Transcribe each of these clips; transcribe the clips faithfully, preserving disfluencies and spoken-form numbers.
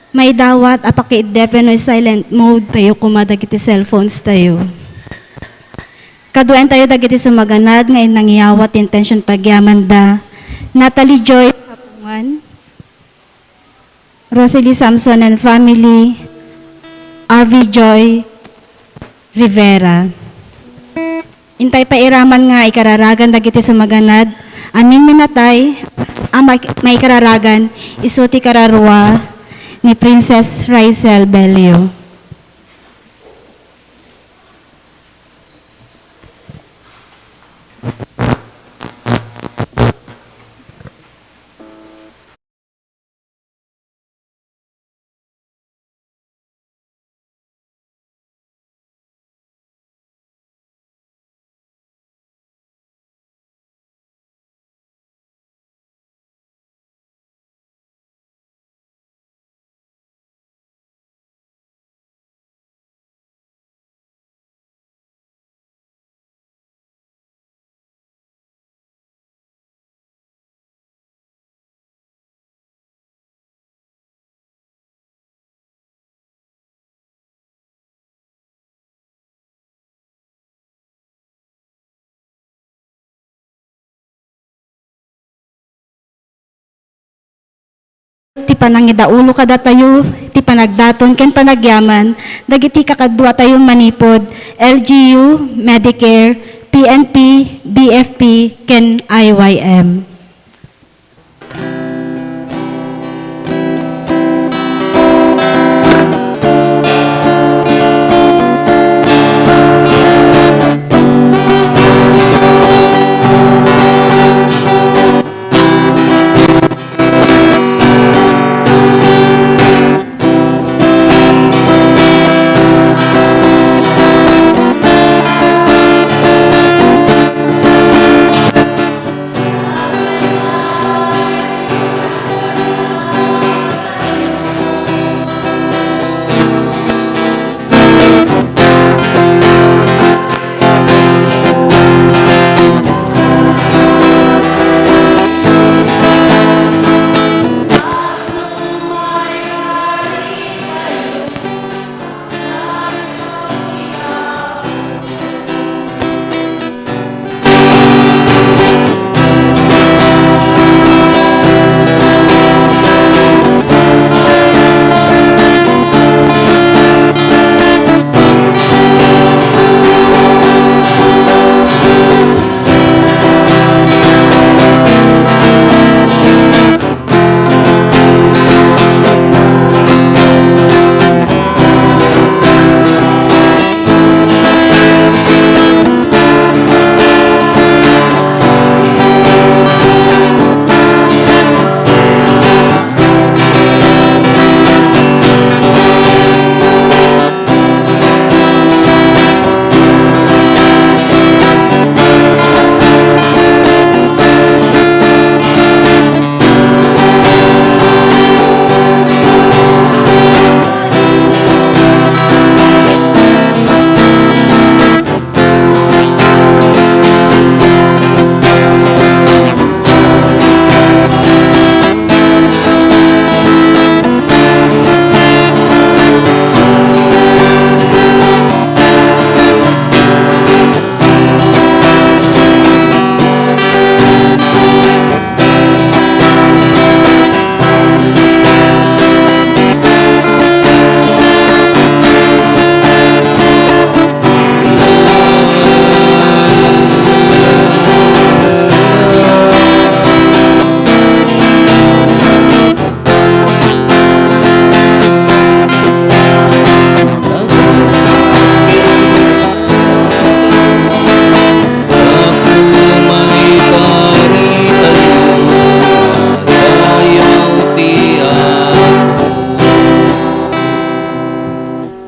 Maidawat a pakiiddepen no silent mode tayo koma dagiti cellphones tayo. Kaduaentayo dagiti sumaganad nga innangyawat ti intention pagyamanda. Natalie Joy Kapungan, Rosalie Samson and family, R V Joy Rivera. Intay pairaman nga ikararagan dagiti sumaganad, amin minatay, a ma-, maikararagan, isu ti kararua ni Princess Rysel Bello. Ti panangidaulo kadatayo, ti panagdaton ken panagyaman dagiti kakaduatayo manipud L G U, Medicare, P N P, B F P, ken I Y M.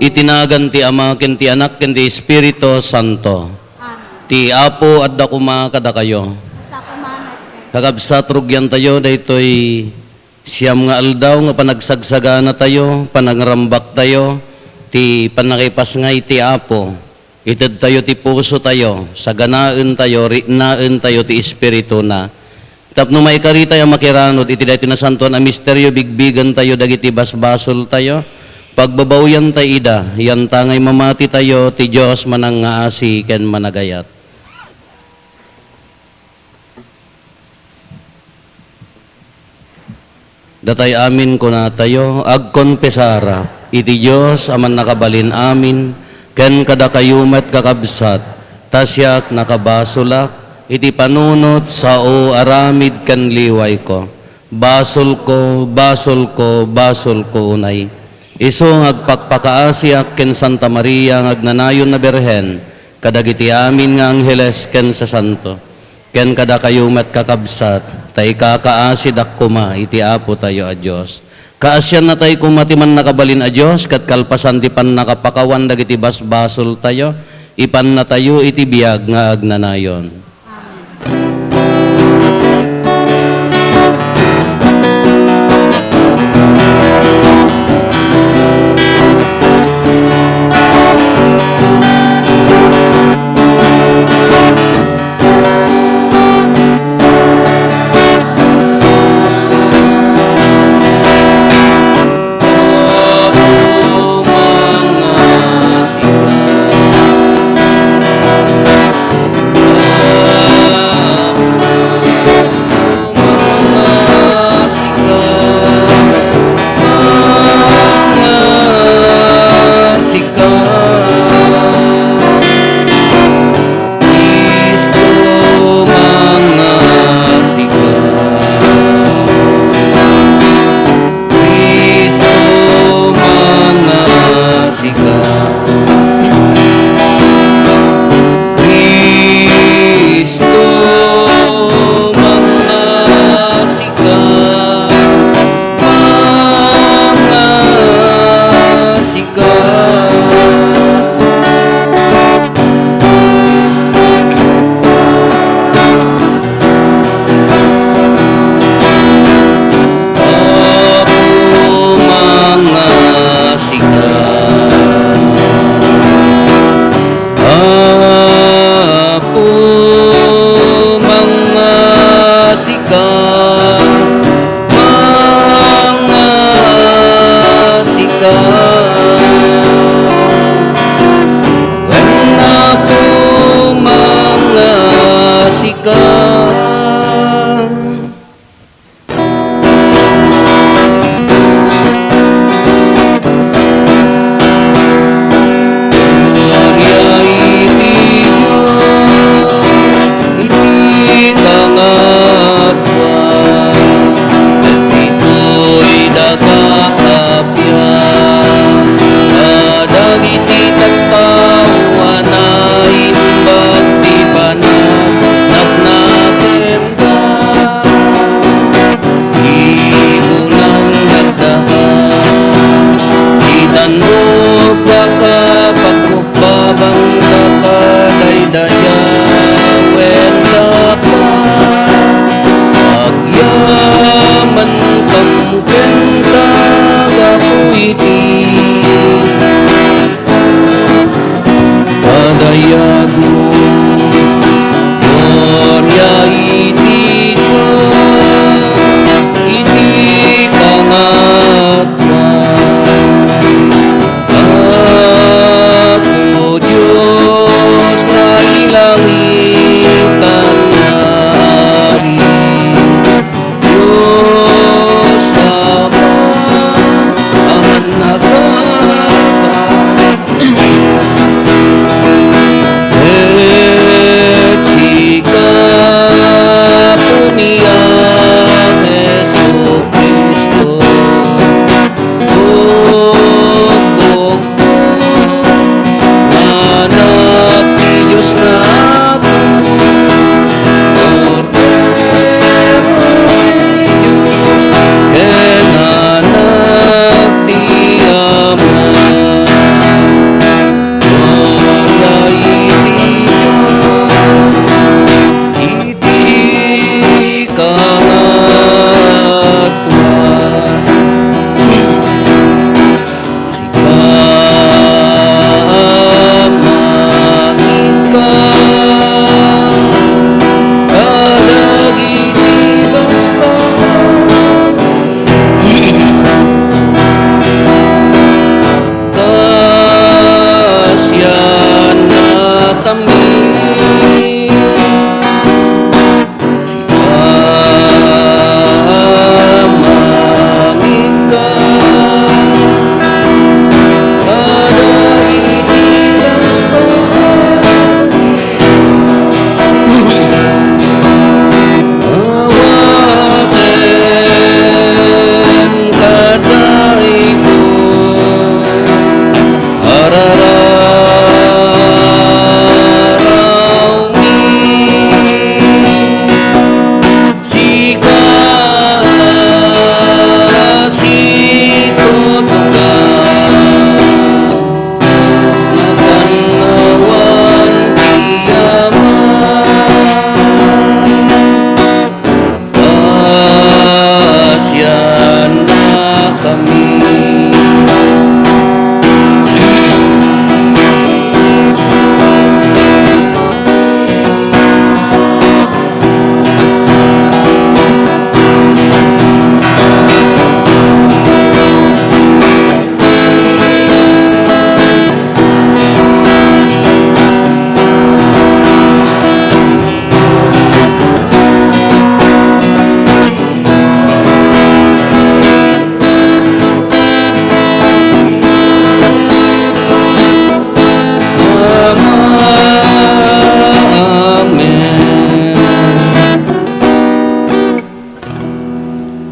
Iti nagan ti Ama, ken ti Anak, ken ti Espiritu Santo. Amen. Ti Apo adda koma kadakayo. Sa kumanan. Kakabsat, rugiantayo daytoy siam nga aldaw nga panagsagsaganatayo, panangrambaktayo, ti pannakaipasngay ti Apo. Itedtayo ti pusotayo, saganaentayo, riknaentayo ti Espirituna. Tapno maikaritay a makiranud iti daytoy nasantoan a misterio, bigbigentayo dagiti basbasoltayo, pagbabaoyantay ida, yantangay mamatitayo, ti Dios manangngaasi ken managayat. Datay amin kunatayo, agkonfesara iti Dios a Mannakabalin-amin, ken kadakayo met, kakabsat, ta siak nakabasolak iti panunot, sao, aramid ken liwayko. Basolko, basolko, basolko unay. Isu nga agpakpakaasiak ken Santa Maria nga agnanayon a Birhen, kadagiti amin nga angheles ken sasanto, ken kadakayo met, kakabsat, ta ikakaasidak koma iti Apotayo a Dios. Kaasiannatay koma ti Mannakabalin a Dios, ket kalpasan ti pannakapakawan dagiti basbasoltayo, ipannatayo iti biag nga agnanayon. Cristo, mangasika. Cristo, mangasika. Cristo, mangasika. Mangasika. Apo, mangasika. Apo, mangasika. Mangasika. Wen, Apo, mangasika. Gloria iti Dios iti pangaduan, ket ditoy daga kappia, kadagiti tattao a naimbag ti banag, nagna-,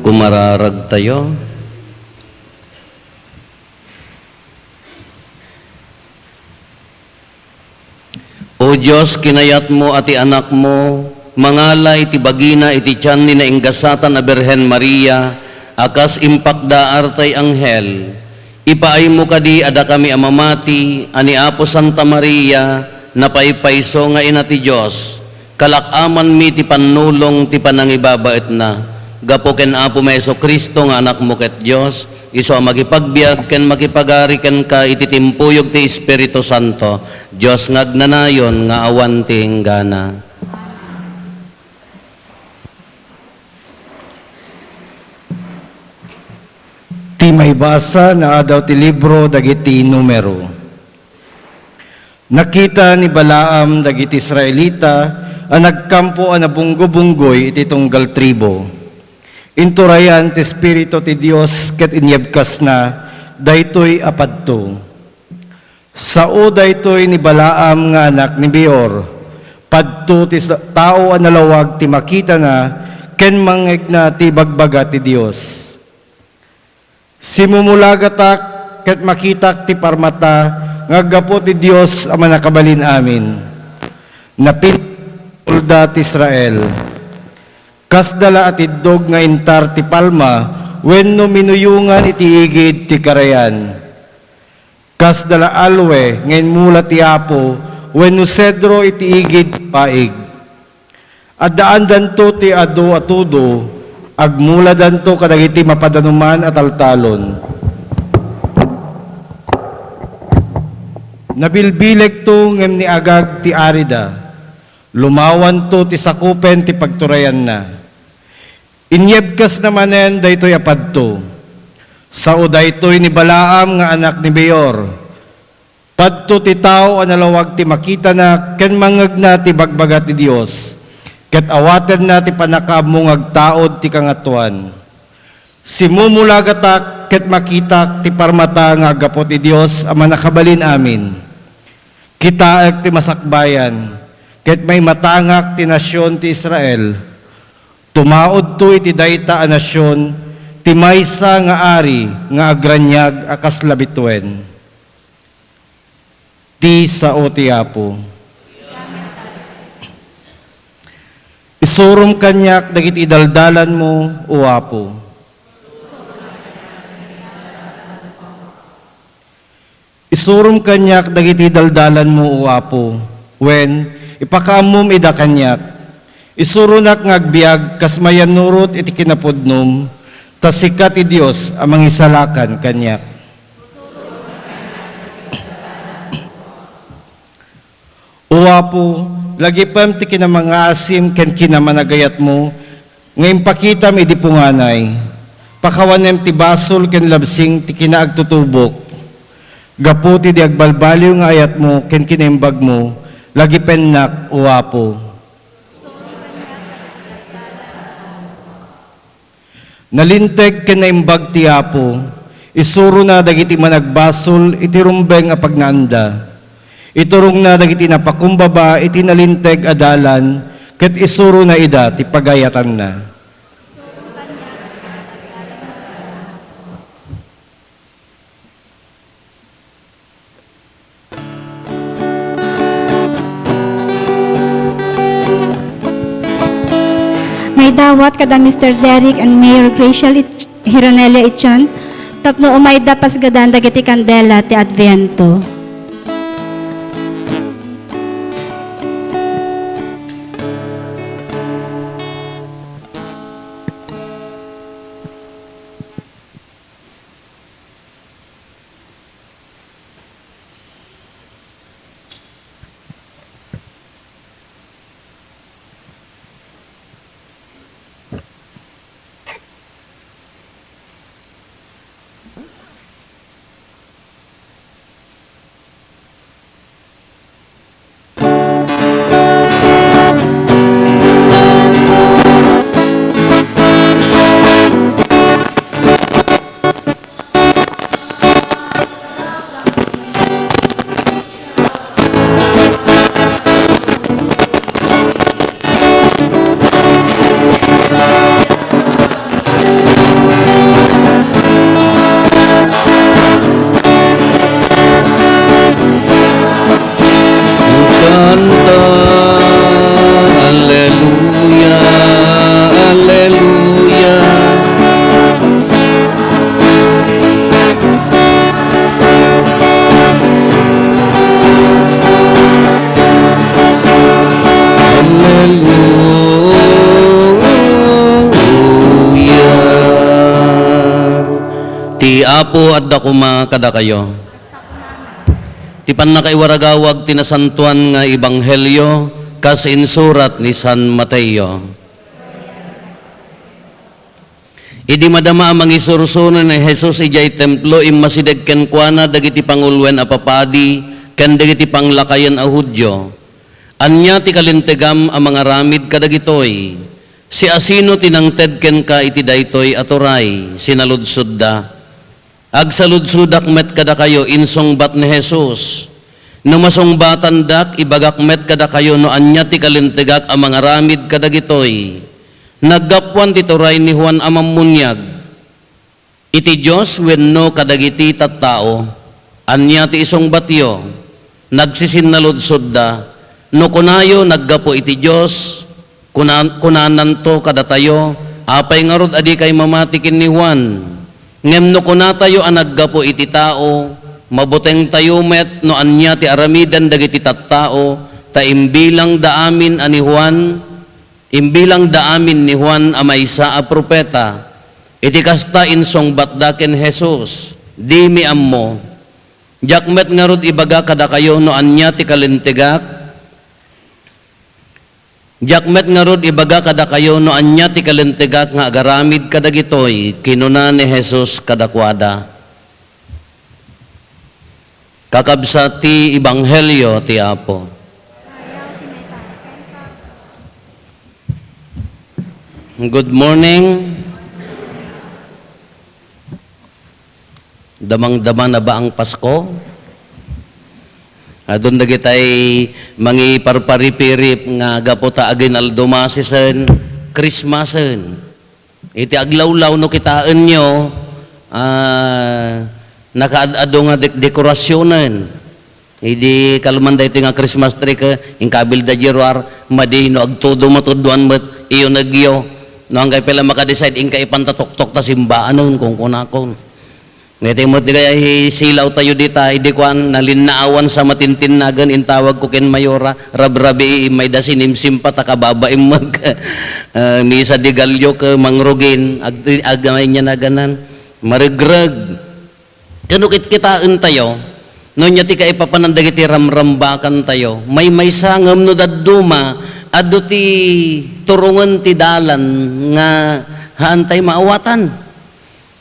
Tumararagtayo. O Dios, kinayatmo a ti Anakmo mangala iti bagina iti tian ni nainggasatan a Birhen Maria a kas impakdaar tay anghel, ipaaymo kadi a dakami a mamati a ni Apo Santa Maria, napaypayso nga Ina ti Dios, kalak-amanmi ti pannulong ti panangibabaetna. Gapu ken Apomi Jesu-Cristo nga Anakmo ket Dios, isu a makipagbiag ken makipagari kenka iti timpuyog ti Espiritu Santo, Dios nga agnanayon nga awan ti inggana. Ti maibasa nga addaw ti libro dagiti Numero. Nakita ni Balaam dagiti Israelita a nagkampo a nabunggo-bunggoy iti tunggal tribu. Inturayan ti Espiritu ti Dios ket inyebkasna daytoy a padto. Sao daytoy ni Balaam nga anak ni Beor. Padto ti sa-, tao a nalawag ti makitana ken mangngegna ti ibagbaga ti Dios. Simumulagatak ket makitak ti parmata nga aggapu ti Dios a Mannakabalin-amin. Napin-, ulda ti Israel. Kasda la a tiddog nga intar ti palma wenno minuyongan iti igid ti karayan. Kasda la aloe nga inmula ti Apo wenno sedro iti igid ti paig. Addaandanto ti adu a tudo, agmuladanto kadagiti mapadanuman a taltalon. Nabilbilegto ngem ni Agag ti arida. Lumawanto ti sakupen ti pagturayanna. Inyebkasna manen daytoy a padto. Sao daytoy ni Balaam nga anak ni Beor. Padto ti tao a nalawag ti makitana ken mangngegna ti ibagbaga ti Dios, ket awatenna ti pannakaammo nga agtaud ti Kangatoan. Simumulagatak ket makitak ti parmata nga aggapu ti Dios a Mannakabalin-amin. Kitaek ti masakbayan, ket maimatangak ti nasion ti Israel. Tumaudto iti dayta a nasion ti maysa nga ari nga agraniag a kasla bituen. Ti sao ti Apo. Isurom kaniak dagiti daldalanmo, O Apo. Isurom kaniak dagiti daldalanmo, O Apo, wen ipakaammom ida kaniak. Isuronak nga agbiag kas mayannurot iti kinapudnom, ta sika ti Dios a mangisalakan kaniak. O Apo, lagipem ti kinamangaasim ken kinamanagayatmo nga impakitam idi punganay. Pakawanem ti basol ken labsing ti kinaagtutubok. Gapu ti di agbalbaliw nga ayatmo ken kinaimbagmo, lagipennak, O Apo. Nalinteg ken naimbag ti Apo, isurona dagiti managbasol iti rumbeng a pagnaanda. Iturongna dagiti napakumbaba iti nalinteg a dalan, ket isurona ida ti pagayatanna. Maidawat kada Mister Derek and Mayor Graciel Ich-, Hiranella Ichon tapno umayda pasgadan dagiti kandela ti Adviento. Apo, adda koma kadakayo. Ti pannakaiwaragawag ti nasantoan nga ebanghelio kas insurat ni San Mateo. Idi madama a mangisursuno ni Jesus idiay templo, immasideg kenkuana dagiti panguloen a papadi ken dagiti panglakayen a Judio. "Ania ti kalintegam a mangaramid kadagitoy? Siasino ti nangted kenka iti daytoy a turay?" sinaludsodda. "Agsaludsodak met kadakayo," insungbat ni Jesus. "No masungbatandak, ibagak met kadakayo no ania ti kalintegak a mangaramid kadagitoy. Naggapuan ti turay ni Juan a Mammuniag iti Dios wenno kadagiti tattao? Ania ti isungbatyo?" Nagsisinnaludsodda, "No kunayo, 'Naggapu iti Dios,' kuna-, kunananto kadatayo, 'Apay ngarud a dikay mamati ken ni Juan?' Ngem no kunatayo a 'Naggapu iti tao,' mabutengtayo met no ania ti aramiden dagiti tattao, ta imbilangda amin a ni Juan, imbilangda amin ni Juan a maysa a profeta." Iti kasta, insungbatda ken Jesus, "Dimi ammo." "Diak met ngarud ibaga kadakayo no ania ti kalintegak. Diak met ngarud ibaga kadakayo no ania ti kalintegak nga agaramid kadagitoy," kinuna ni Jesus kadakuada. Kakabsat ti ebanghelio ti Apo. Good morning. Damangdama na ba ang Pasko? Adun dagitay mangiparparipirip nga gapu ta aginaldo masisen, Christmasen. Iti aglawlaw no kitaenyo, ah, nakaad-adu nga dek-, dekorasionen. Idi kalman daytoy nga Christmas tree ket inkabilda diay ruar, madi no agtudo matudloan met, iyunegyo. No anggay pay la maka-decide, inka ipanta tuktok ta simbaanen, kunkunakon. Ngem met di kaya isilaw tayo dita, idi kuan, nalinnaawan sa matintinnagan, intawag ko ken Mayora, rabrabii, mayda sinimsim pa, ta kababain met, eh, misa de Gallo ken Mangrugin, ag-, ag-, ania naganan, maregreg. Ken no kitkitaentayo, no ania ti kaipapanan dagiti ramrambakantayo, maymaysa ngem no dadduma, adu ti turongen ti dalan nga haantay maawatan.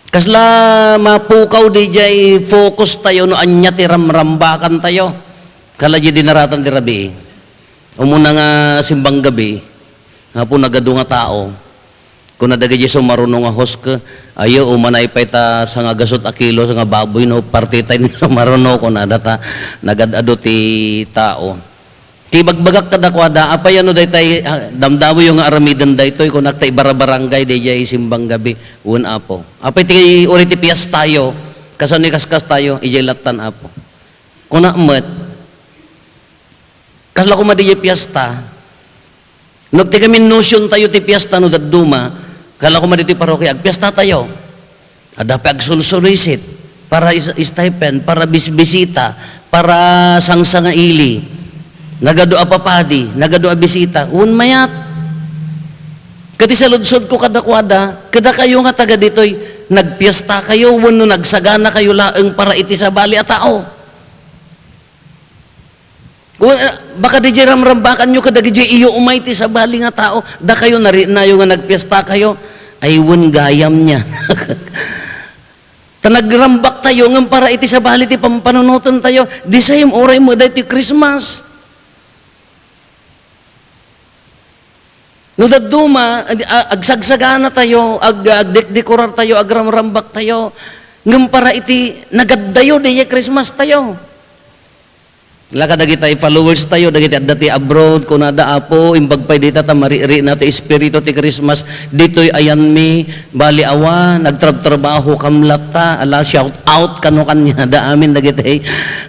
Kasla mapukaw diay focus tayo no ania ti ramrambakantayo. Kala diay dinaratan ti rabii. Umuna nga simbang gabi, apo nagadu nga tao. Kuna dagiti sumaruno nga host, "Ayo, umanay pay ta sangagasut a kilo nga baboy no partitay ni sumaruno," kuna data nagad-adu ti tao. Ti ibagbagak kadakuada, "Apay no daytay, ah, damdamoyo nga aramiden daytoy," kunak, "ta ibarabarangay daydiay simbang gabi." "Wen, Apo." "Apay ti uray ti piestayo? Kasano ikaskas tayo?" "Idiay lattan, Apo." Kuna met, Kasla koma diay piesta. No ti gamin notion tayo ti piesta no dadduma, kasla koma ditoy parokia, agpiesta tayo. Adda pay agsulsulisit para is-, stipend, para bis-, bisita, para sangsangaili. Nagadu a papadi, nagadu a bisita. Wen mayat. Ket isaludsodko kadakuada, kadakayo nga taga ditoy, nagpiesta kayo wenno nagsagana kayo laeng para iti sabali a tao? Kun, ah, baka diay ramrambakanyo kadagiti iyo umay ti sabali nga tao, dakayo nariknayo nga nagpiesta kayo, ay wen gayam nia. Ta nagrambak tayo ngem para iti sabali ti pampanunotentayo, the same uray met daytoy Christmas. No dadduma, ag-, a-, agsagsagana tayo, ag-, agdekdekorar tayo, agramrambak tayo, ngem para iti nagaddayo, diay Christmas tayo. La kadagiti followers tayo, dagiti adda ti abroad, kunada, "Apo, imbag pay dita ta marikna ti espiritu ti Christmas, ditoy ayanmi, bali awan, agtrabtrabaho kam latta." Ala, shout out kano kaniada amin dagiti,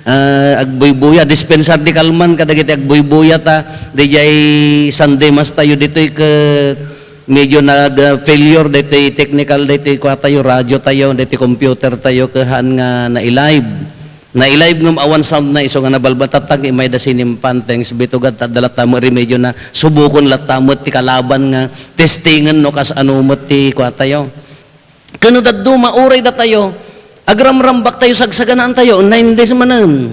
ah, agbuybuya, dispensar di kalman kadagiti agbuybuya ta, diay Sunday Mass tayo ditoy ket medyo nag, ah, failure ditoy technical, ditoy kua tayo, radio tayo, ditoy computer tayo, ket haan nga nai-live. Nai-live ngem awan sound na isu nga nabalbatattag, imayda sinimpan, thanks be to God, ta adda latta met remedyo na, subokon latta met ti kalaban nga testingen no kasano met ti kua tayo. Ken no dadduma, uray datayo, Agramrambak tayo, sagsaganaan tayo, nine days manen.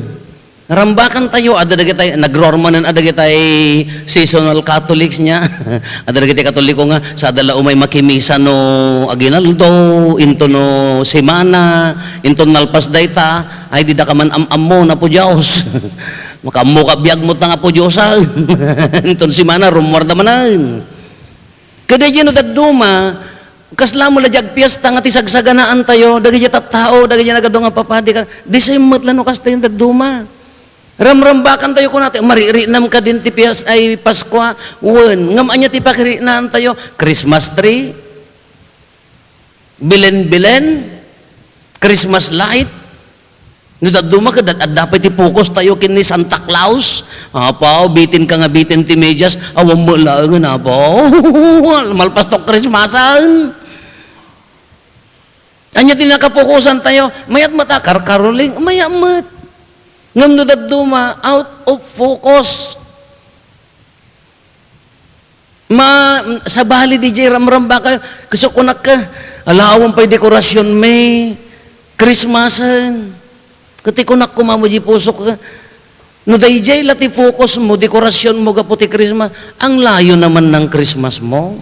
Rambakan tayo, adda dagiti, nagrormanen, adda dagiti seasonal Catholics niya. Adda dagiti Katoliko nga, sa adda la umay makimisa no aginaldo, into no semana, into nalpas dayta, ay, dida ka man am-ammo, Apo Dios. Makaammo ka biag mo ta nga Apo Dios, ah. Into semana, rummuarda manen. Kadi no dadduma, kasla mo la di agpiesta nga ti sagsaganaan tayo, dagiti tattao, dagiti nagadu nga papadi ka, di sa met la no kasta yung dadduma. Ramrambakan tayo kunata, maririnam ka din ti pias-, ay, Paskua, wen, ngem anya ti pakirinahan tayo, Christmas tree, bilen-bilen, Christmas light, no dadduma ket ad-, adda pay ti focus tayo ken ni Santa Claus. Apo, bitin ka nga bitin ti medyas, awan mo laengen, apo. Malpas to Christmasan. Anya ti nakafokusan tayo? Mayat met a karkaroling, mayat met. Ngem no dadduma, out of focus. Ma-, sabali di jay ramramba kayo. Ket kunak ka, ala, awan pay dekorasyon mi, Christmasen. Ket ti kunak koma mo di pusok ka, no dayjay la ti focus mo, dekorasyon mo gapu ti Christmas, ang layo naman ng Christmas mo.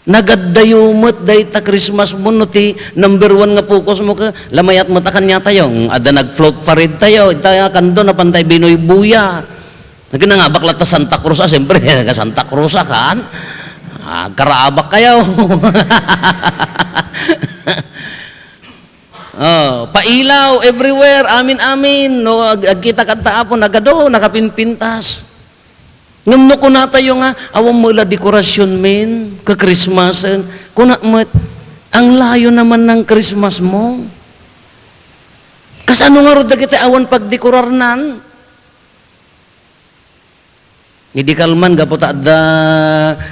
Nagaddayo met dayta Christmas mo no ti number one nga focus mo ka, lamayat met a kaniatayo. Adda nag-float parade tayo, ita kando, napan tayo binuybuya. Nagkinangabak latta Santa Cruz, ah, siyempre, ka Santa Cruz, ah, kan? Ah, karabak kayo. Oh, pailaw everywhere, amin, amin. No, ag-, agkita kanta, Apo, nagadu, nakapinpintas. Ngem no kuna tayo nga, awan mo la dekorasyon men, ka Christmasen, kuna met, ang layo naman ng Christmas mo. Kasano nga rod dagiti awan pagdekorarnan? Idi kalman, gapu ta adda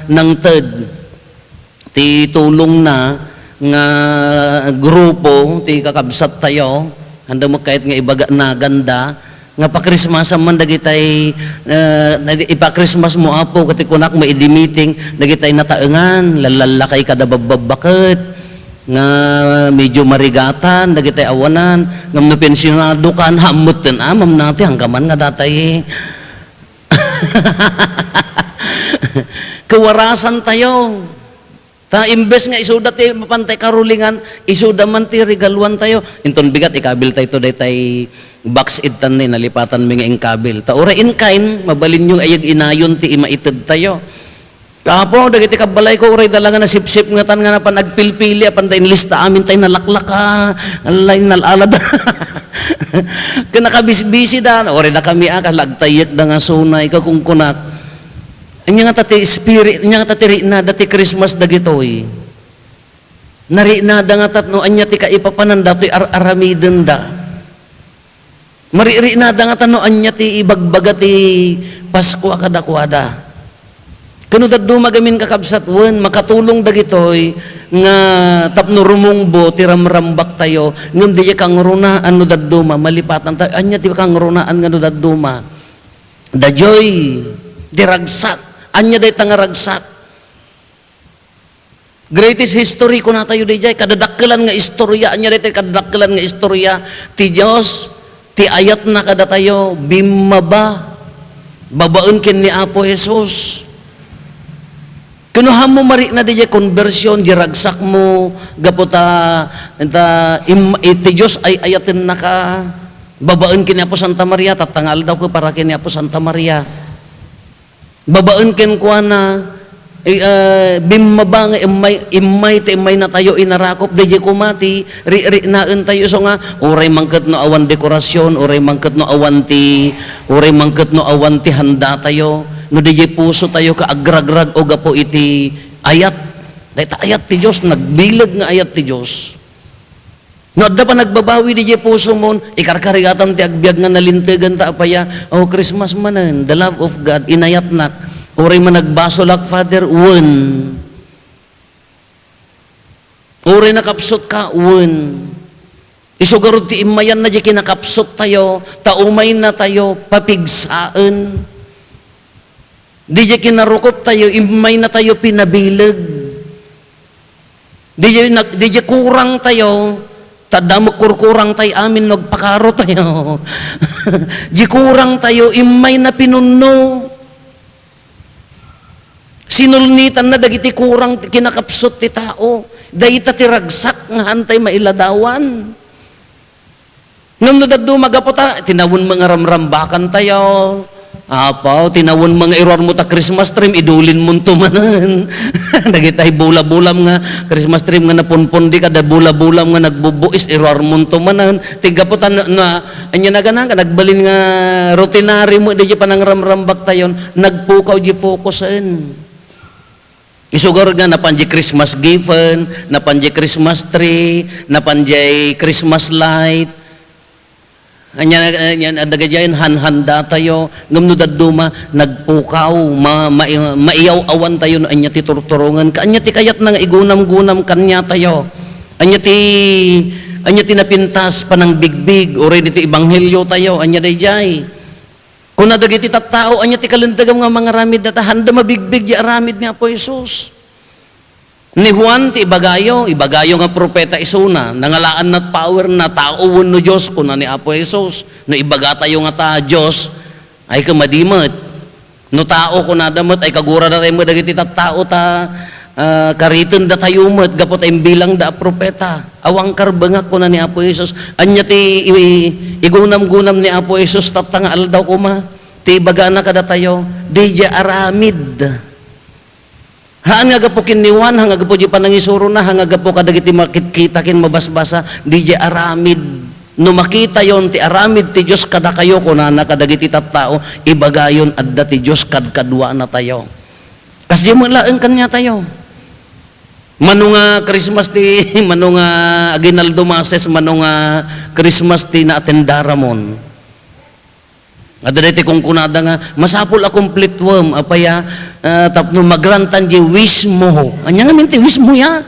nangted ti tulongna nga grupo ti kakabsat tayo, anda mo kayat nga ibaga naganda, nga pakrismasan man dagitay, eh, ipa-Christmas mo, Apo, ket kunak mo idi meeting, dagitay nataengan, lallallakay kada babbabbaket, nga medyo marigatan, dagitay awanan, ngem no pensionado kan, hammutten, ah, mamnati, hangkaman nga datay. Kawarasan tayo. Ta imbes nga isuda ti mapantay karulingan, isuda man ti regaluan tayo. Inton bigat, ikabil tayo to daytay box ittan ni nalipatan mi nga inkabil. Ta uray in kind, mabalin yung ayag inayon ti imaited tayo. Kapo, dagiti kabbalay ko, uray da la nga nasipsip nga tan nga napan agpilpili, apan da inlista amin tay nalaklaka, alay, nalalada. Ken nakabisbisi da, uray da kami a, kalagtayek da nga sunay, kakungkunak. Anya nga ta ti spirit, anya nga ta ti riknada ti Christmas dagitoy. Nariknada nga ta no anya ti kaipapanan datoy ar-aramidenda. Mariknada nga ta no anya ti ibagbaga ti Paskua kadakuada. Kano dadduma gamin kakabsat, wen, makatulong dagitoy nga tapno rumungbo ti ramrambak tayo, ngem diay kangrunaan no dadduma, malipatan tayo, anya ti kangrunaan nga no dadduma. Daytoy ti ragsak. Anya dayta nga ragsak? Greatest history, kunatayo dayjay, kadadakkelan nga istorya. Ania daytoy kadadakkelan nga istorya? Ti Dios, ti ayatna kadatayo, bimmaba babaen ken ni Apo Jesus. Kano hammo marikna dayjay konbersion, di ragsakmo, gapu ta, ta im-, iti Dios ay ayatennaka, babaen ken ni Apo Santa Maria, tatta nga aldaw ket para ken ni Apo Santa Maria. Babaen kenkuana, eh, ah, bimmaba nga immay, immay ti immaynatayo inarakop, dayjay koma ti ri-, riknaentayo isu nga, uray man ket no awan dekorasyon, uray man ket no awan ti, uray man ket no awan ti handatayo, no dayjay pusotayo ket agragrag-o gapu iti ayat. Dayta ayat ti Dios, nagbileg nga ayat ti Dios. No adda panagbabawi dayjay pusomon, ikarkarigatam ti agbiag nga nalintegan ta apaya, "Oh, Christmas manen, the love of God, inayatnak." Uray man nagbasolak, Father, wen. Uray nakapsutka, wen. Isu garud ti immayanna diay kinakapsuttayo, ta umaynatayo, papigsaen. Diay kinarukoptayo, immaynatayo pinabileg. Diay nag-, diay kurangtayo, Ta adda met kurkurang tay amin no agpakaro tayo. Di kurang tayo, immay na pinunno. Sinulnitanna dagiti kurang ti kinakapsut ti tao. Dayta ti ragsak nga haantay mailadawan. Ngem no dadduma gapu ta, tinawen met nga ramrambakan tayo. Apo, tinawen met nga iruarmo ta Christmas tree, idulinmonto manen. Dagitay bula-bulam nga Christmas tree nga napunpundi kada bula-bulam nga nagbubuis, iruarmonto manen. Ti gapu ta na, na, ania nagana nga nagbalin nga rutinary met di panangramrambak tayon, nagpukaw di fokusen. Isugar nga napan di Christmas gifen, napan di Christmas tree, napan di Christmas light. Ania, ania, dagiti hanhanda tayo, ngem no dadduma, nagpukaw, ma-, ma-, maiyaw-awan tayo no ania ti turturongen, ka ania ti kayatna nga igunam-gunam kaniatayo. Ania ti, ania ti napintas, panangbigbig, uray diti ebanghelio tayo, ania daydiay. Kuna dagiti tattao, ania ti kalintegam nga mangaramid data, haanda mabigbig di aramid ni Apo Jesus. Ni Juan ti ibagayo, ibagayo nga propeta isuna, nangalaannat power na, tao wenno Dios, kuna ni Apo Jesus. No ibagatayo nga ta Dios, ay kumadimet. No tao, kunada met, ay kagurada tayo met dagiti tattao ta, ah, karitenda tayo met, gapu ta imbilangda a propeta. Awan karbengak, kuna ni Apo Jesus. Ania ti i-, igunam-gunam ni Apo Jesus, tatta nga aldaw koma? Ti ibagana kadatayo, didiay aramid. Haan nga gapu ken ni Juan, haan nga gapu di panangisurona, haan nga gapu kadagiti makitkita ken mabasbasa, didiay aramid. No makitayon ti aramid ti Dios kadakayo, kunana kadagiti tattao, ibagayon adda ti Dios kadkaduanatayo. Kasdiay met laeng kaniatayo. Mano nga Christmas ti, mano nga aguinaldo masses, mano nga Christmas ti naatendaramon. Adda daytoy kunkunada nga, "Masapul a kumplituem, apay a, ah, tapno magrantan di wish mo." Ania ngamin ti wish mo ya?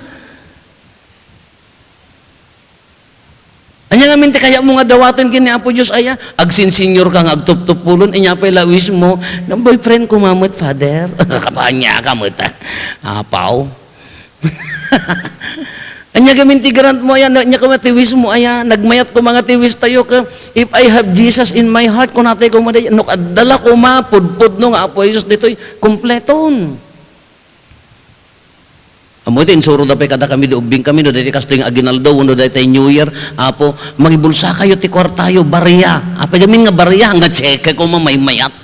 Ania ngamin ti kayatmo nga dawaten ken ni Apo Dios aya? Agsinsenior ka nga agtuptupulon, ania pay la wish mo? Nga boyfriend ko met, Father. Kapanya ka met, ah. Apaw. Ania gamin ti grant mo aya, ania koma ti wish mo aya, nagmayat koma nga ti wish tayo ka, "If I have Jesus in my heart," kunatay koma di, no, adda la koma, pudpudno nga Apo Jesus ditoy, kompleton. Amo iti insuro da pay kada kami, di ubbing kami, no, daytoy kastoy nga aguinaldo, no, daytoy New Year, "Apo, mangibulsa kayo ti kuartayo, baria." Apay gamin nga baria, nga cheque koma maymayat.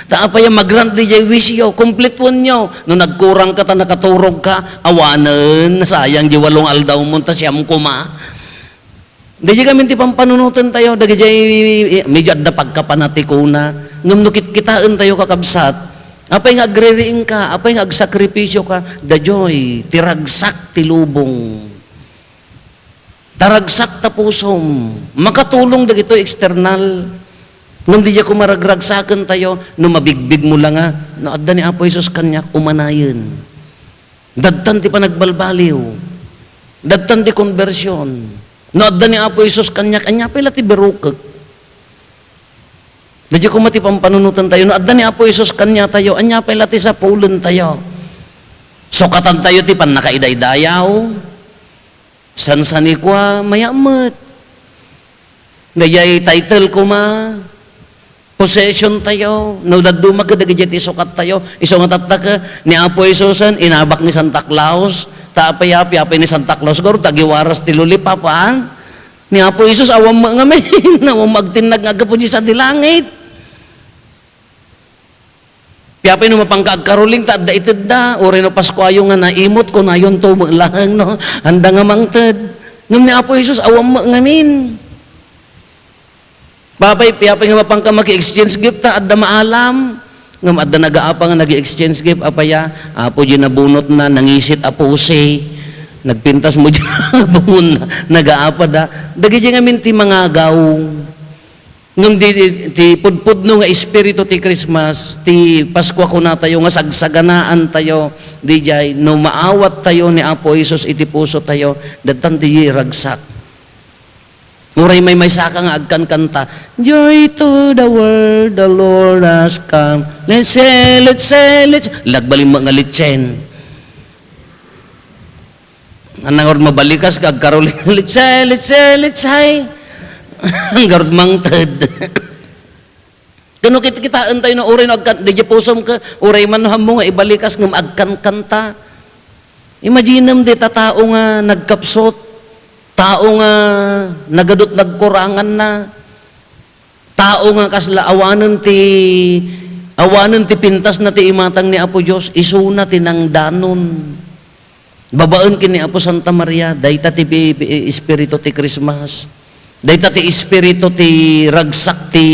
Ta apay a magrant diay wish yo, kumplituenyo. No nagkurang ka ta nakaturog ka, awanen, nasayang di walong aldaw mo, ta siam koma. Daydiay gamin ti pampanunoten tayo, dagijay medyo adda pagkapanatikona. Ngem no kitkitaen tayo, kakabsat, apay nga agririing ka, apay nga agsakripisyo ka, dajoy, ti ragsak ti lubong. Ta ragsak ta pusom. Makatulong dagitoy external. Ngem diay koma ragragsaken tayo, no mabigbig mo la nga, "No adda ni Apo Jesus kaniak, umanayen." Dadtan ti panagbalbaliw. Dadtan ti konbersion. No adda ni Apo Jesus kaniak, ania pay la ti birukek? Diay koma ti pampanunoten tayo. No adda ni Apo Jesus kaniatayo, ania pay la ti sapulen tayo? Sukatan tayo ti pannakaidaydayaw. Sansanikua, mayat met. Daydiay title koma, possession tayo. No dadduma kadagiti ti sukat tayo. Isu nga tattaka, ni Apo Jesusen, inabak ni Santa Claus. Ta apay, apay, apay ni Santa Claus, garo ta agiwaras ti lollipop, haan? Ni Apo Jesus, awan met ngamin. Awan met agtinnag nga aggapu di sadi langit. Piapay no mapangka agkaroling ta adda itedda, uray no Pasko ayo nga naimot, kunayonto met laeng, no? Anda nga mangted. Ngem ni Apo Jesus, awan met ngamin. Papay, piapay nga mapangka maki-exchange gift ta adda maalam. Ngem adda nagaapa nga nagi-exchange gift, apay a, Apo, di nabunotna, nangisit a pusi. Nagpintas mo di bungon, nagaapa da. Dagiti ngamin ti mangagaw. Ngem di, di, ti pudpudno nga espiritu ti Christmas, ti Paskua kunatayo nga sagsaganaantayo, didiay, no maawattayo ni Apo Jesus iti pusotayo, dattan ti ragsak. Uray maymaysaka nga agkankanta, "Joy to the world, the Lord has come. Let's say, let's say, let's," lagbalin mo nga litsen. Ania ngarud mabalikas nga agkaruli, "Litsay, litsay, litsay." Ngarud mangted. Ken no kitkitaentayo no uray no agkan-, diay pusom ket uray man no ammo nga ibalikas ngem agkankanta. Imaginem dayta tao nga nagkapsut, tao nga nagadut nagkuranganna. Tao nga kasla awanen ti, awanen ti pintasna ti imatang ni Apo Dios, isuna ti nangdanon. Babaen ken ni Apo Santa Maria, dayta ti bi-, bi-, espiritu ti Christmas. Dayta ti espiritu ti ragsak ti,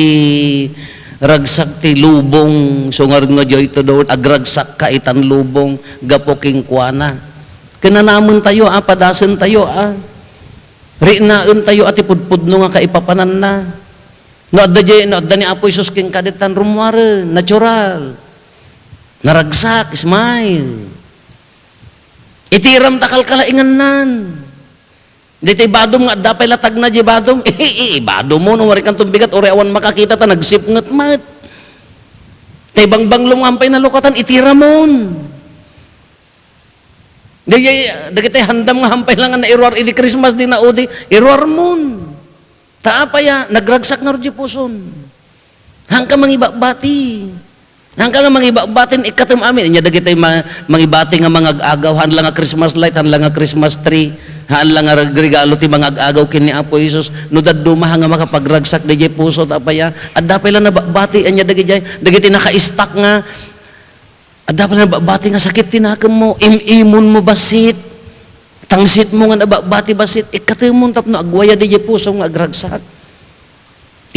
ragsak ti lubong. Isu ngarud nga joy to the world, agragsakka itan lubong, gapu kenkuana. Kinanamentayo a, padasentayo a. Riknaentayo a ti pudpudno nga kaipapananna. No adda diay, no adda ni Apo Jesus kenka, ditan rummuaren, natural. Naragsak, smile. Itiram ta kalkalaingannan. Daytoy badom nga adda pay latagna diay badom, i-, i-, ibadom mo, no, uray kanton bigat, uray awan makakita ta nagsipnget met. Tay bangbanglom nga ampay nalukatan, itiramon. Dagiti, dagiti handam nga hampay lang nga nairuar idi Christmas, di naudi, iruarmon. Ta apay a, nagragsak ngarud diay puson. Haanka mangibabbati. Haanka nga mangibabbati, ikkatem amin. Ania dagiti ma-, mangibati nga mangag-agaw, haan la nga Christmas light, haan la nga Christmas tree, haan la nga reg-, regalo ti mangag-agaw ken ni Apo Jesus. No dadduma, haan nga makapagragsak daydiay puso, ta apay a, adda pay la nababbati, ania dagidiay, dagiti naka-stack nga, adda pay la nababbati nga sakit ti nakemmo, im-imonmo bassit, tangsitmo nga nababbati bassit, ikkatemon tapno agwayad daydiay pusom nga agragsak.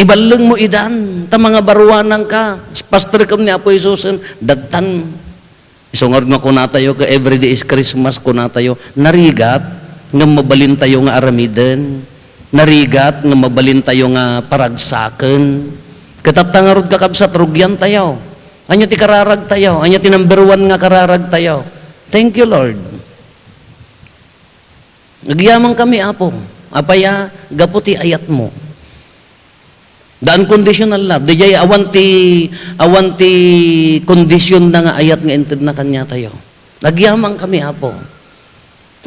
Iballengmo idan, ta mangabaruananka, pastor ken ni Apo Jesusen, dadtan. Isu ngarud nga kunatayo, ka every day is Christmas, kunatayo, narigat, ngem mabalintayo nga aramiden. Narigat, ngem mabalintayo nga paragsaken. Ket tatta ngarud, kakabsat, rugiantayo. Ania ti kararagtayo? Ania ti number one nga kararagtayo? Thank you, Lord. Agyamankami, Apo. Apay a, gapu ti ayatmo. The unconditional love. Daydiay awan ti, awan ti kondisionna nga ayat nga intedna kaniatayo. Agyamankami, Apo.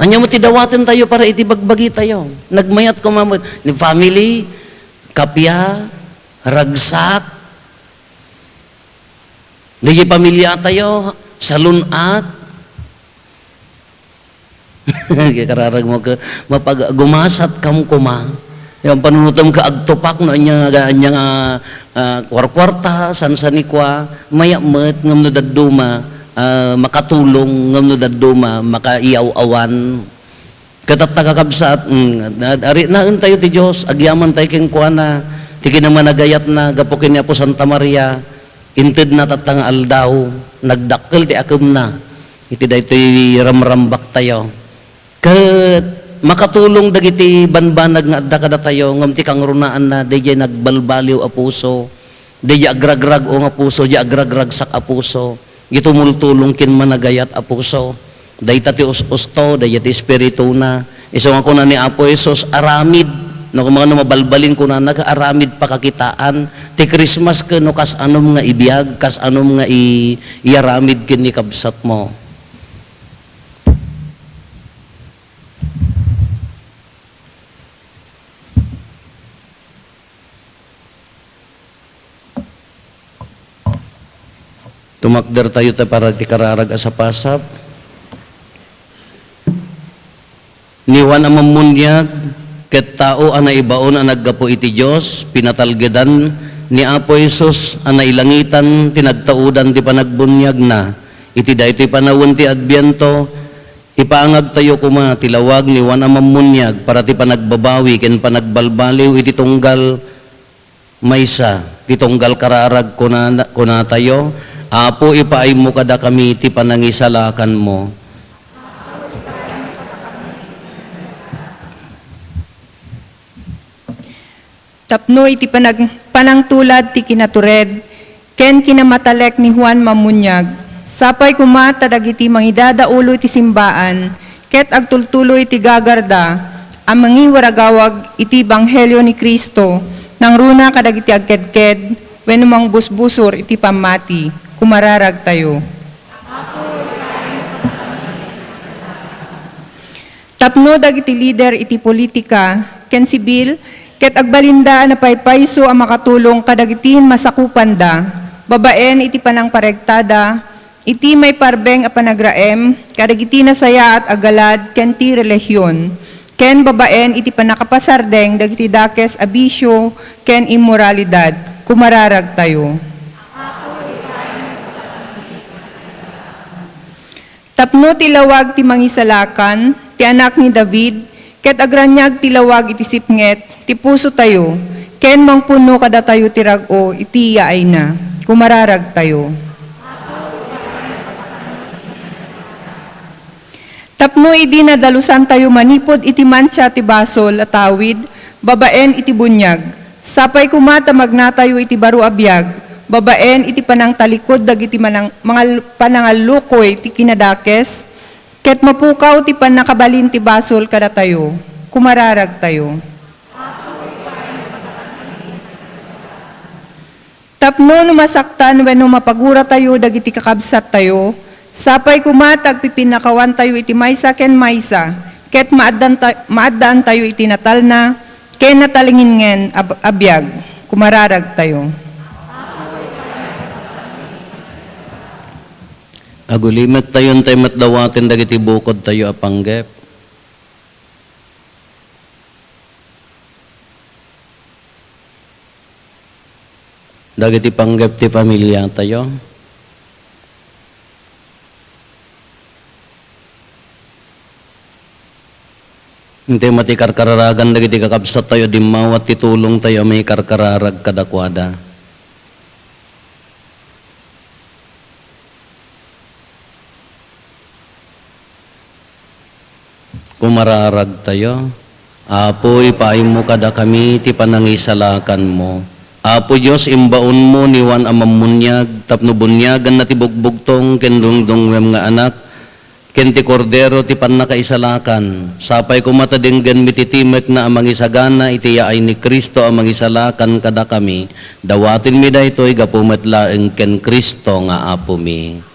Ania met ti dawatentayo para iti bagbagitayo? Nagmayat koma met ni family, kappia, ragsak, daydiay pamiliatayo, salun-at. Kararag mo ka, mapag-, gumasatkam koma. Yung panunutom ka, agtupak no anya nga, anya nga, ah, kuarkuarta, sansanikua, mayat met, ngem no dadduma, ah, makatulong, ngem no dadduma, makaiyaw-awan. Ket tatta, kakabsat, mm, na-, ariknaentayo ti Dios, agyamantayo kenkuana, ti kinamanagayatna, gapu ken ni Apo Santa Maria, intedna tatta nga aldaw, nagdakkel ti akemna iti daytoy ramrambaktayo. Ket makatulong dagiti banbanag nga adda kadatayo, ngem ti kangrunaanna, daydiay nagbalbaliw a puso, daydiay agragrag-o nga puso, daydiay agragragsak a puso. Iti tumultulong ken managayat a puso. Dayta ti us-usto, dayta ti espirituna. Isu nga kuna ni Apo Jesus, aramid. No, kung no mabalbalin kunana, aramid pakakitaan. Ti Christmas ken no kas-anom nga ibiag, kas-anom nga i-, iyaramid ken ni kabsatmo. Tumakdertayo ta para ti kararag a sapasap. Ni Juan a Mammuniag, ket tao a naibaon a naggapu iti Dios, pinatalgedan ni Apo Jesus a nailangitan ti nagtaudan ti panagbuniagna. Iti daytoy panawen ti Adbiento, ipangagtayo koma ti lawag ni Juan a Mammuniag para ti panagbabawi ken panagbalbaliw iti tunggal maysa ti tunggal kararag. Kuna-, kunatayo, Apo, ipaaymo kadakami ti panangisalakanmo. Tapno iti panag-, panangtulad ti kinatured ken kinamatalek ni Juan Mammuniag, sapay koma ta dagiti mangidadaulo iti simbaan ket agtultuloy iti gagarda a mangiwaragawag iti ebanghelio ni Cristo, nangruna kadagiti agkedked wenno mangbusbusor iti pammati, kumararagtayo. Apo, ipaaymo kadakami ti panangisalakanmo. Tapno dagiti lider iti politika ken sibil ket agbalinda a napaypayso a makatulong kadagiti masakupanda babaen iti panangparegtada iti maiparbeng a panagraem kadagiti nasayaat a galad ken ti relihion, ken babaen iti pannakapasardeng dagiti dakes a bisio ken immoralidad. Kumararagtayo. Tapno ti lawag ti mangisalakan, ti anak ni David, ket agraniag ti lawag iti sipnget ti pusotayo, ken mangpunno kadatayo ti rag-o iti yaayna. Kumararagtayo. Tapno idi nadalusantayo manipud iti mansia ti basol a tawid babaen iti buniag, sapay koma ta magnatayo iti baro a biag babaen iti panangtalikod dagiti manang-, mangal-, panangallukoy ti kinadakes, ket mapukaw ti pannakabalin ti basol kadatayo. Kumararagtayo. Tapno no masaktan wenno mapaguratayo dagiti kakabsattayo, sapay koma ta agpipinnakawantayo iti maysa ken maysa, ket maaddanta-, maaddaantayo iti natalna ken natalingngen a, a biag. Kumararagtayo. Agulimettayon tay met dawaten dagiti bukodtayo a panggep. Dagiti panggep ti familiatayo. Intay met ti karkararagan dagiti kakabsattayo a dimmawat ti tulongtayo a maikarkararag kadakuada. Kumararagtayo. Apo, ipaaymo kadakami ti panangisalakanmo. Apo Dios, imbaonmo ni Juan a Mammuniag tapno buniaganna ti bugbugtong ken dungdungngoem nga Anak, ken ti Kordero ti pannakaisalakan. Sapay koma ta denggenmi ti timekna a mangisagana iti yaay ni Cristo a mangisalakan kadakami. Dawatenmi daytoy gapu met laeng ken Cristo nga Apomi.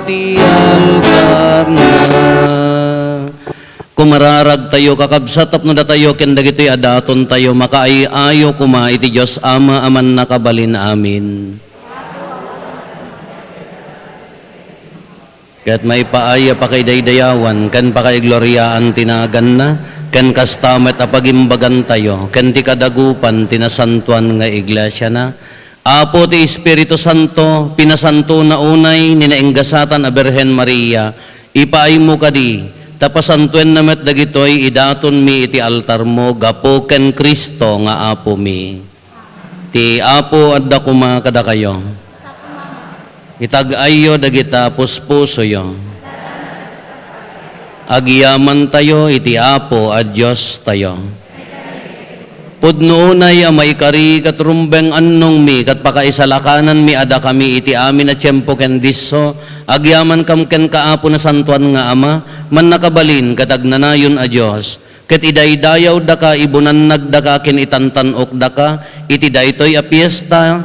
ti altarna. Kumararagtayo, kakabsat, tapno datayo ken dagitoy a datontayo makaay-ayo koma iti Dios Ama a Mannakabalin. Amen. Ket maipaay a pakaidaydayawan ken pakaigloriaan ti naganna, ken kasta met a pagimbagantayo ken ti kadagupan ti nasantoan nga iglesiana. Apo ti Espiritu Santo, pinasantona unay ni nainggasatan a Birhen Maria, ipaaymo kadi, ta pasantoenna met dagitoy idatonmi iti altarmo gapu ken Cristo nga Apomi. Ti Apo adda koma kadakayo. Itag-ayyo dagita puspusoyo. Agyamantayo iti Apo a Diostayo. Pudno unay a maikari ket rumbeng annongmi ket pakaisalakananmi a dakami iti amin a tiempo ken disso, agyamankam kenka, Apo Nasantoan nga Ama, Mannakabalin ket Agnanayon a Dios, ket idaydayawdaka, ibunannagdaka ken itantan-okdaka iti daytoy a fiesta,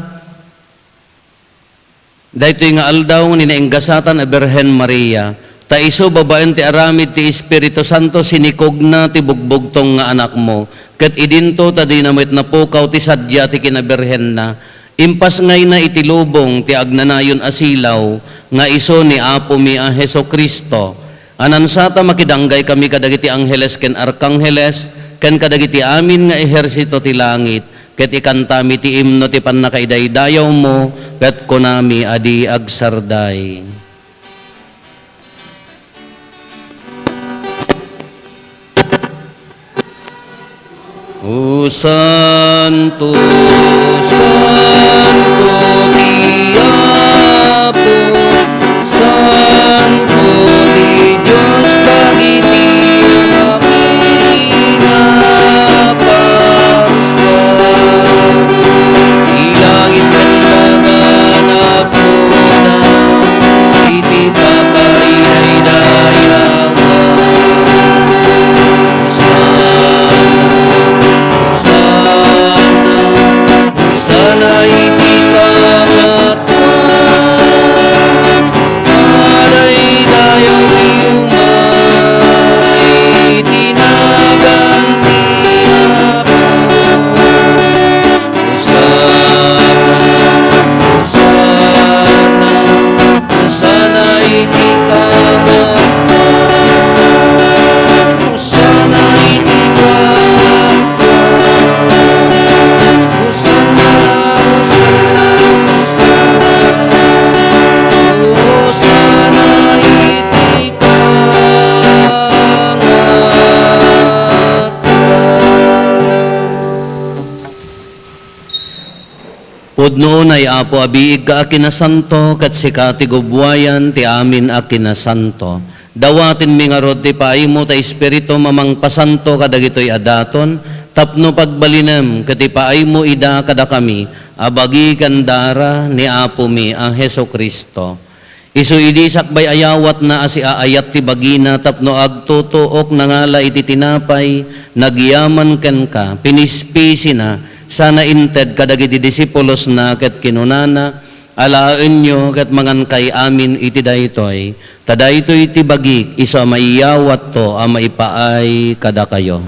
daytoy nga aldaw ni nainggasatan a Birhen Maria, ta isu babaen ti aramid ti Espiritu Santo sinikogna ti bugbugtong nga Anakmo, ket idinto ta dina met napukaw ti sadia ti kinabirhenna. Impasngayna iti lubong ti agnanayon a silaw nga isu ni Apomi a Jesu-Cristo. Anansata, makidanggay kami kadagiti angheles ken arkangheles, ken kadagiti amin nga ehersito ti langit, ket ikantami ti imno ti pannakaidaydayawmo, ket kunami a di agsarday. O santo, santo ti Apo, santo ti Dios dagiti amin a Paska. Ti langit ken daga napudno iti pakaidaydayaw. Hosanna, Hosanna, Hosanna iti pangattan. Adaydayaw ti umay iti nagan ti Apo. Hosanna, Hosanna, Hosanna iti kaabatan. Hosanna iti kaabatan. Hosanna, Hosanna, Hosanna. Hosanna iti kaabatan. Pudno unay, Apo, a biigka a kinasanto, ket sika ti gubbuayan ti amin a kinasanto. Dawatenmi ngarud ti paaymo ta Espiritum a mangpasanto kadagitoy a daton, tapno pagbalinem ket ipaaymo ida kadakami a bagi ken dara ni Apomi a Jesu-Cristo. Isu idi sakbay ayawatna a siaayat ti bagina tapno agtutuok, nangala iti tinapay, nagyaman kenka, pinispisina, sana inted kadagiti disipulosna ket kinunana, "Alaenyo ket mangankay amin iti daytoy, ta daytoy ti bagik isu a maiyawatto a maipaay kadakayo."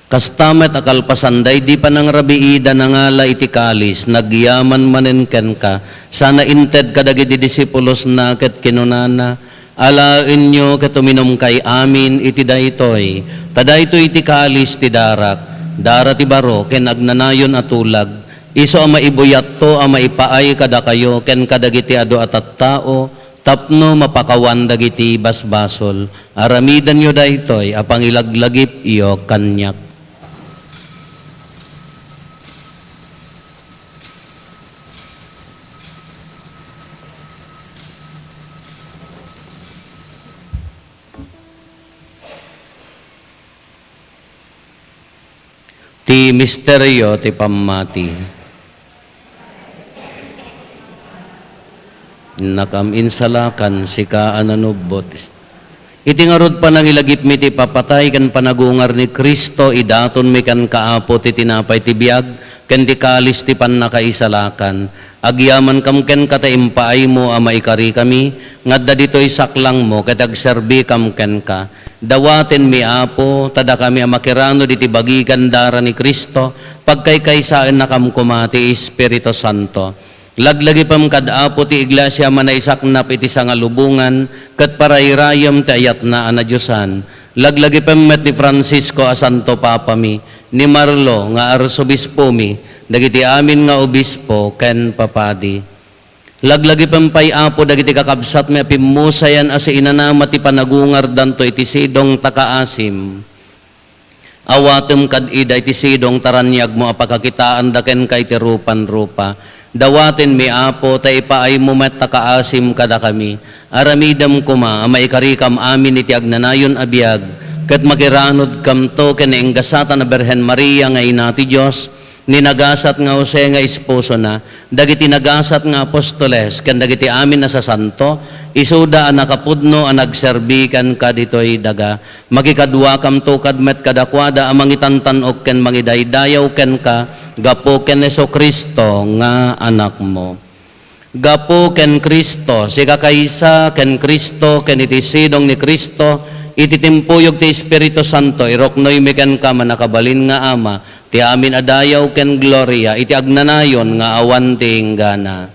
Kasta met a kalpasan daydi panangrabiida, nangala iti kalis, nagyaman manen kenka, sana inted kadagiti disipulosna ket kinunana, "Alaenyo ket uminumkay amin iti daytoy, ta daytoy ti kalis ti darak, dara ti baro ken agnanayon a tulag, isu a maibuyatto a maipaay kadakayo ken kadagiti adu a tattao tapno mapakawan dagiti basbasol. Aramidenyo daytoy a pangilaglagipyo kaniak." Ti misterio ti pammati. Innakam insalakan, sika a nanubbot. Iti ngarud panangilagipmi ti ipapatay ken panagungar ni Cristo, idatonmi kenka, Apo, ti tinapay ti biag ken ti kalis ti pannakaisalakan. Agyamankam kenka ta impaaymo a maikarikami nga adda ditoy saklangmo ket agserbikam kenka. Dawatenmi, Apo, ta dakami a makiranud iti bagi ken dara ni Cristo, pagkaykaysaennakam koma ti Espiritu Santo. Laglagipem kad Apo ti Iglesia a manaisaknap iti sangalubongan ket parayrayem ti ayatna a nadiosan. Laglagipem met ni Francisco a Santo Papami, ni Marlo nga Arsobispomi, dagiti amin nga obispo ken papadi. Laglagipem pay, Apo, dagiti kakabsatmi a pimmusayan a siinanama ti panagungardanto iti sidong ta kaasim. Awatem kad ida iti sidong ta raniagmo a pakakitaanda kenka iti rupan-rupa. Dawatenmi, Apo, ta ipaaymo met ta kaasim kadakami. Aramidem koma a maikarikam amin iti agnanayon a biag, ket makiranudkamto ken nainggasatan a Birhen Maria nga Ina ti Dios, ni nagasat nga Jose nga esposona, dagiti nagasat nga apostoles, ken dagiti amin a sasanto, isuda a nakapudno a nagserbi kenka ditoy daga. Makikaduakamto kad met kadakuada a mangitantan-ok ken mangidaydayaw kenka gapu ken Jesu-Cristo nga Anakmo. Gapu ken Cristo, sika kaysa ken Cristo, ken iti sidong ni Cristo, iti timpuyog ti Espiritu Santo, iruknoymi kenka, mannakabalin nga Ama, ti amin a dayaw ken gloria iti agnanayon nga awan ti inggana.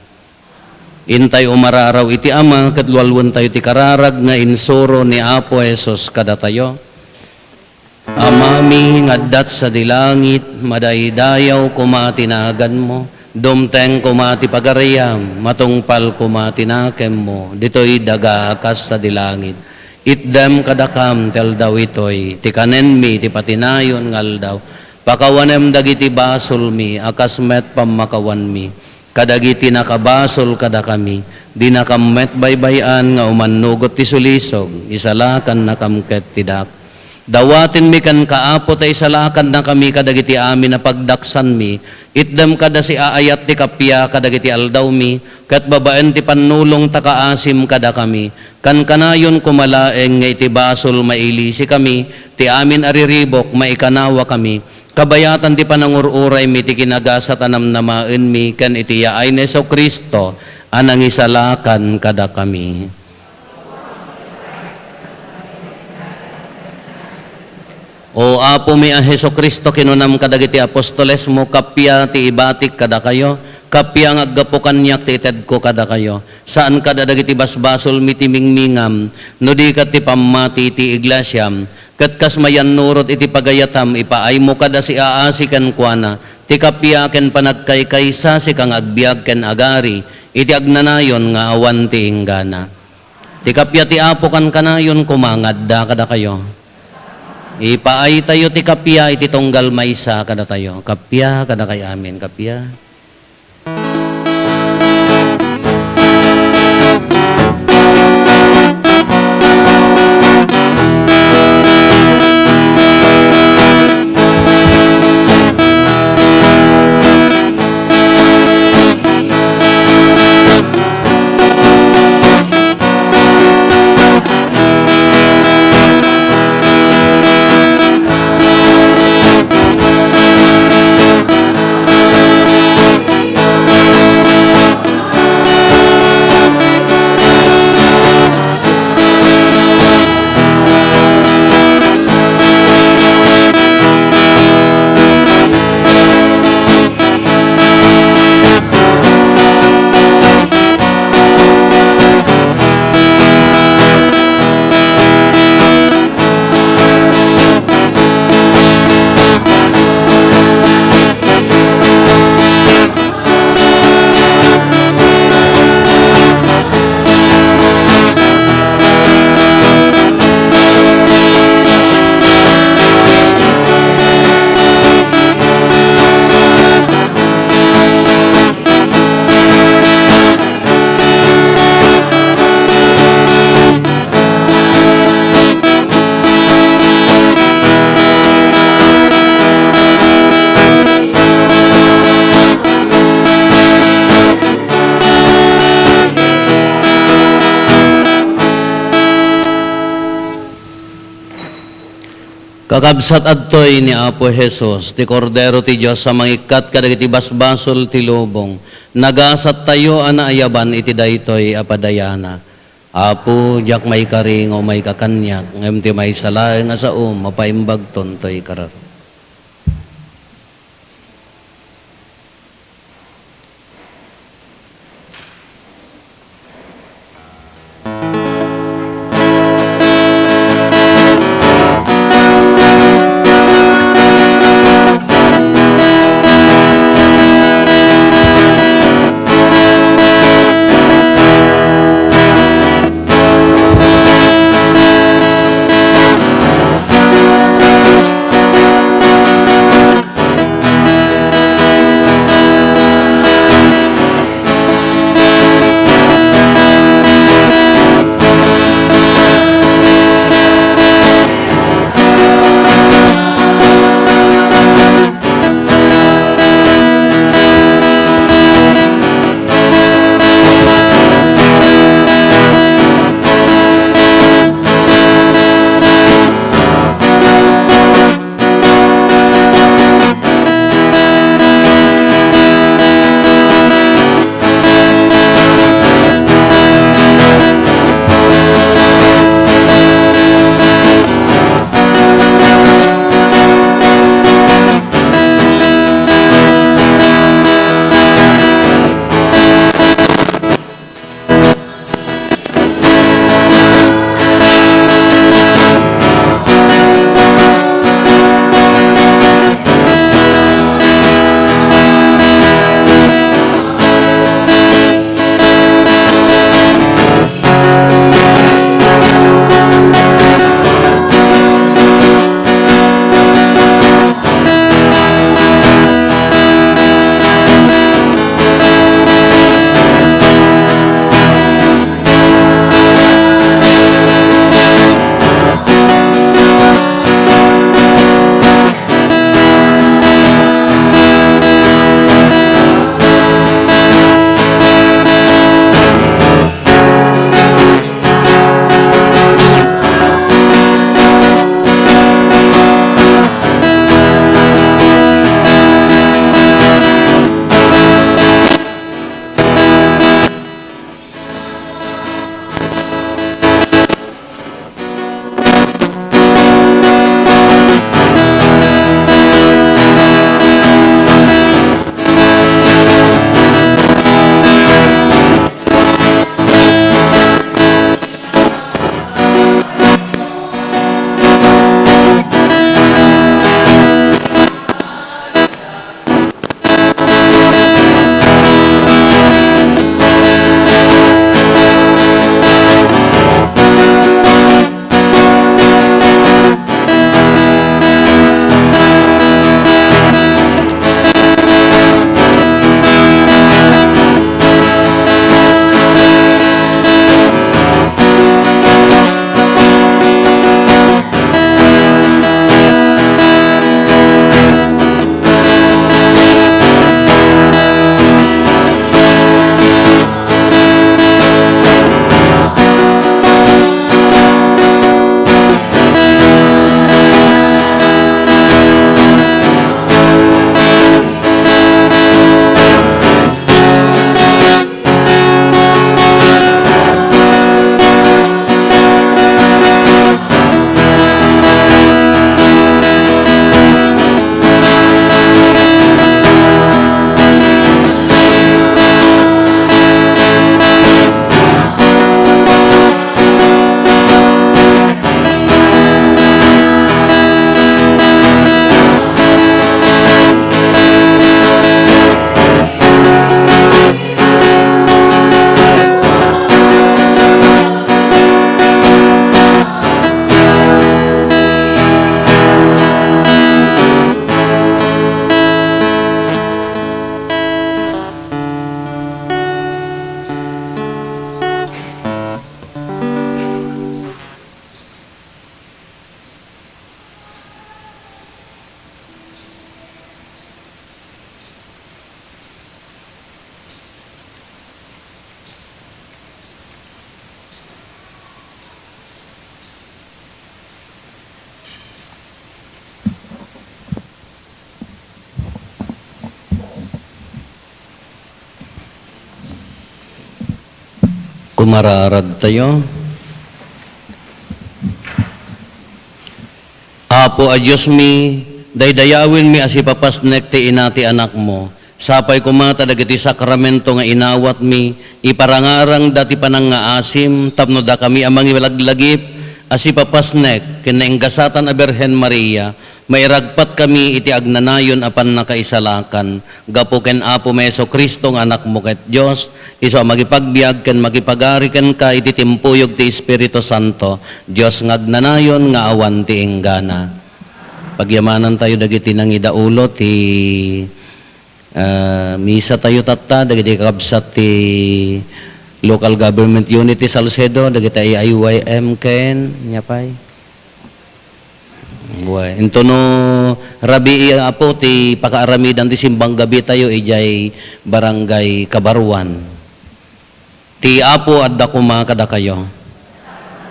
Intay umararaw iti Ama ket lualuentayo ti kararag nga insuro ni Apo Jesus kadatayo. Amami nga adda sadi langit, madaydayaw koma ti naganmo, dumteng koma ti pagariam, matungpal koma ti nakemmo, ditoy daga a kas sadi langit. Itdem kadakam ti aldaw itoy, ti kanenmi ti patinayon nga aldaw. Pakawanem dagiti basolmi a kas met pammakawanmi kadagiti nakabasol kadakami, dinakam met baybay-an nga umannugot ti sulisog, isalakannakam ket ti dak. Dawatenmi kenka, Apo, ta isalakannakami kadagiti amin a pagdaksanmi, itdem kada siaayat ti kappia kadagiti aldawmi, ket babaen ti pannulong ta kaasim kadakami, kankanayon koma laeng nga iti basol mailisikami, ti amin a riribuk maikanawakami, kabayatan ti panangur-uraymi ti kinagasat a namnamaenmi ken iti yaay ni Jesu-Cristo a nangisalakan kadakami. O Apomi a Jesu-Cristo, kinunam kadagiti apostolesmo, kappia ti ibatik kadakayo, kappia nga aggapu kaniak ti itedko kadakayo. Saan kada dagiti basbasolmi ti mingmingam, no di ket ti pammati ti iglesiam. Ket kas mayannurot iti pagayatam, ipaaymo kada siaasi kenkuana, ti kappia ken panagkaykaysa, sika nga agbiag ken agari, iti agnanayon nga awan ti inggana. Ti kappia ti Apo kankanayon koma nga adda kadakayo. Ipaaytayo ti kappia iti tunggal maysa kadatayo. Kappia kadakay amin, kappia. Kakabsat, adtoy ni Apo Jesus, ti Kordero ti Dios a mangikkat kadagiti basbasol ti lubong. Nagasattayo a naayaban iti daytoy a padayana. Apo, diak maikari nga umayka kaniak, ngem ti maysa laeng a saom, mapaimbagton toy kararok. Umararag tayo. Apo a Diosmi, daydayawenmi a sipapasnek ti ina ti Anakmo. Sapay koma ta dagiti sakramento nga inawatmi, iparangarangda ti panangngaasim tapno dakami a mangilaglagip a sipapasnek ken nainggasatan a Birhen Maria, mairagpatkami iti agnanayon a pannakaisalakan. Gapu ken Apomi Jesu-Cristo nga Anakmo ket Dios, isu a makipagbiag ken makipagari kenka iti timpuyog ti Espiritu Santo, Dios nga agnanayon nga awan ti inggana. Pagyamanantayo dagiti nangidaulo ti, ah, misatayo tatta, dagiti kakabsat ti Local Government Unit ti Salcedo, dagiti I I Y M ken, ania pay? Wen, intono rabii, Apo, ti pakaaramidan ti simbang gabitayo idiay Barangay Kabaruan. Ti Apo adda koma kadakayo.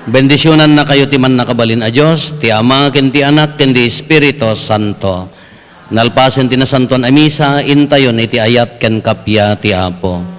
Bendisionannakayo ti Mannakabalin a Dios, ti Ama, ken ti Anak, ken ti Espiritu Santo. Nalpasen ti Nasantoan a Misa, intayon iti ayat ken kappia ti Apo.